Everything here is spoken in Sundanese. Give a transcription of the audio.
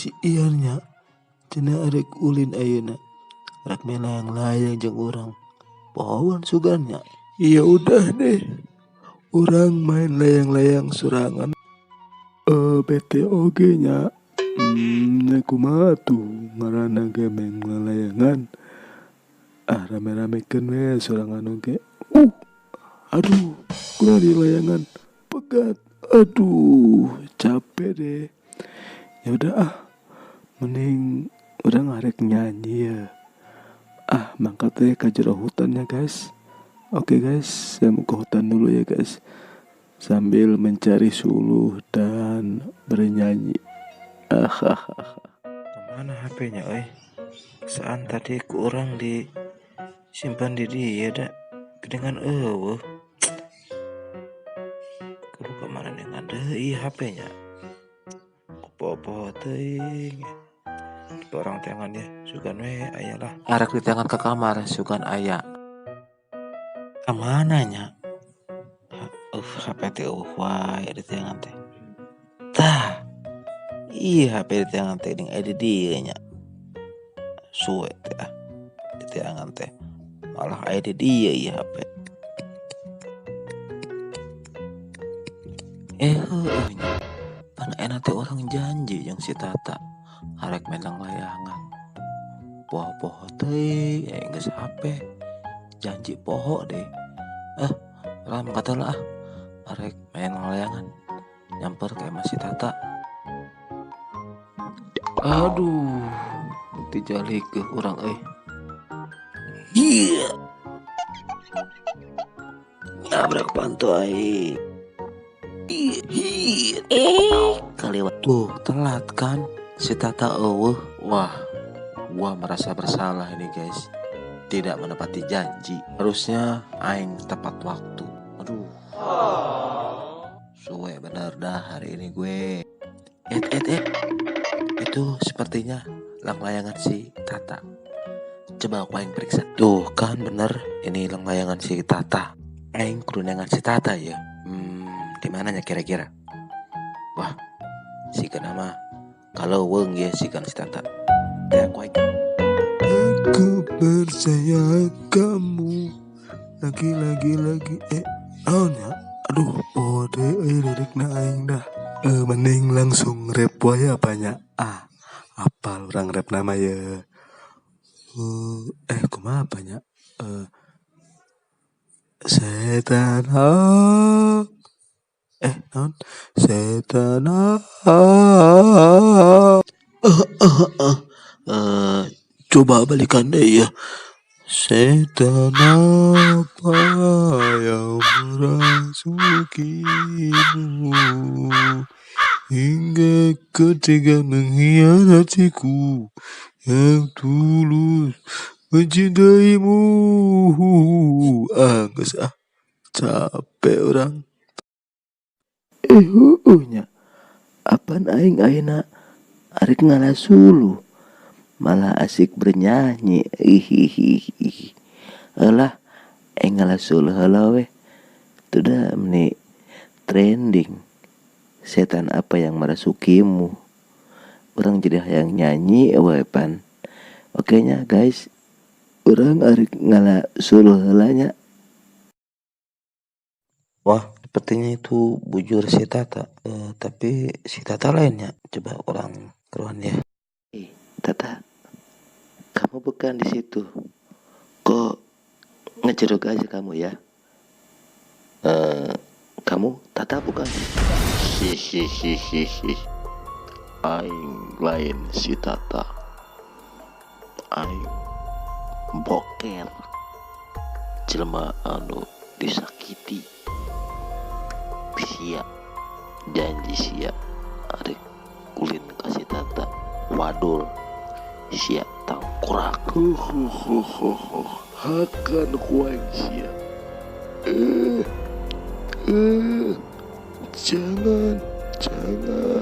Si Ian nya cenah arek ulin ayeuna. Rek main layang-layang jeung urang. Pohoan sugan nya. Ya udah deh. Urang main layang-layang sorangan. Bete oge nya. Nya kumaha tuh ngaranna ge main layangan. Ah, rame-ramekeun we sorangan oge. Aduh, kurang di layangan. Pegat. Aduh, capek deh. Ya udah ah, mending urang arek nyanyi ya. Ah, mangkat teh ka jero hutan ya guys. Oke guys, saya mau ke hutan dulu ya guys. Sambil mencari suluh dan bernyanyi. Ahahaha. Mana H P-nya, euy? Saan tadi ku urang disimpan di dia dah. Gedengan eueuh. Kudu ka mana dengan deui H P-nya? Popo teuing. Di orang tangan ya, sugan we aya lah. Arek di tangan ke kamar, sugan aya. Ka mana nya? HP teh eueuh wae di tangan teh. Tah. Ih, HP di tangan teh ning aya di dieu nya. Suwe teh ah. Di tangan teh. Malah aya di dieu ieu HP. Heueuh nya. Pan enak teh orang janji jeung si Tata arek menang layangan. Poho-poho teuing, geus HP. Janji poho deh. Urang mangkat heula ah. Arek main layangan. Nyamper ka imah si Tata. Aduh, dijalikeun urang euy. Iya. Nabrak panto aing. Kaliwat tuh telat kan si Tata eueuh. Wah, gua merasa bersalah ini guys, tidak menepati janji. Harusnya aing tepat waktu. Aduh, suwe bener dah hari ini gue. Itu sepertinya langlayangan si Tata. Coba aku aing periksa. Tuh kan bener, ini langlayangan si Tata. Aing kudu nengan si Tata ya. Di mananya kira-kira? Wah, si kenama kalau weng ya si kan si Tata. Teh aku aing. Aku percaya kamu lagi lagi lagi. Naon ya? Aduh, bode euy lirikna aing dah. Mending langsung rap wae apanya? Ah, apal urang rap nama ya. Kumaha apanya? Setan ah. Naon? Setan ah. Coba balikan deh ya. Setan apa yang merasukimu hingga kau tega mengkhianatiku yang tulus mencintaimu. Ah, geus ah, capek orang. Heueuh nya. Apan aing ayeuna arek ngala suluh, malah asik bernyanyi. Ihihihi. Eulah, aing ngala suluh heula weh. Tuh dah meni trending. Setan apa yang merasukimu? Urang jadi hayang nyanyi we pan. Oke nya guys, urang arek ngala suluh heula nya. Wah, sepertinya itu bujur si Tata. Tapi si Tata lainnya. Coba orang keluar ya. Tata, kamu bukan di situ. Kok ngejeruk aja kamu ya? Kamu Tata bukan? Hihihihihi. Aing lain si Tata. Aing boker. Jelema anu disakiti. Sia janji sia arek ulin kasih Tata wadul sia tangkurak. Huhuhuhuhu. Hakan kuaing sia. Jangan, jangan.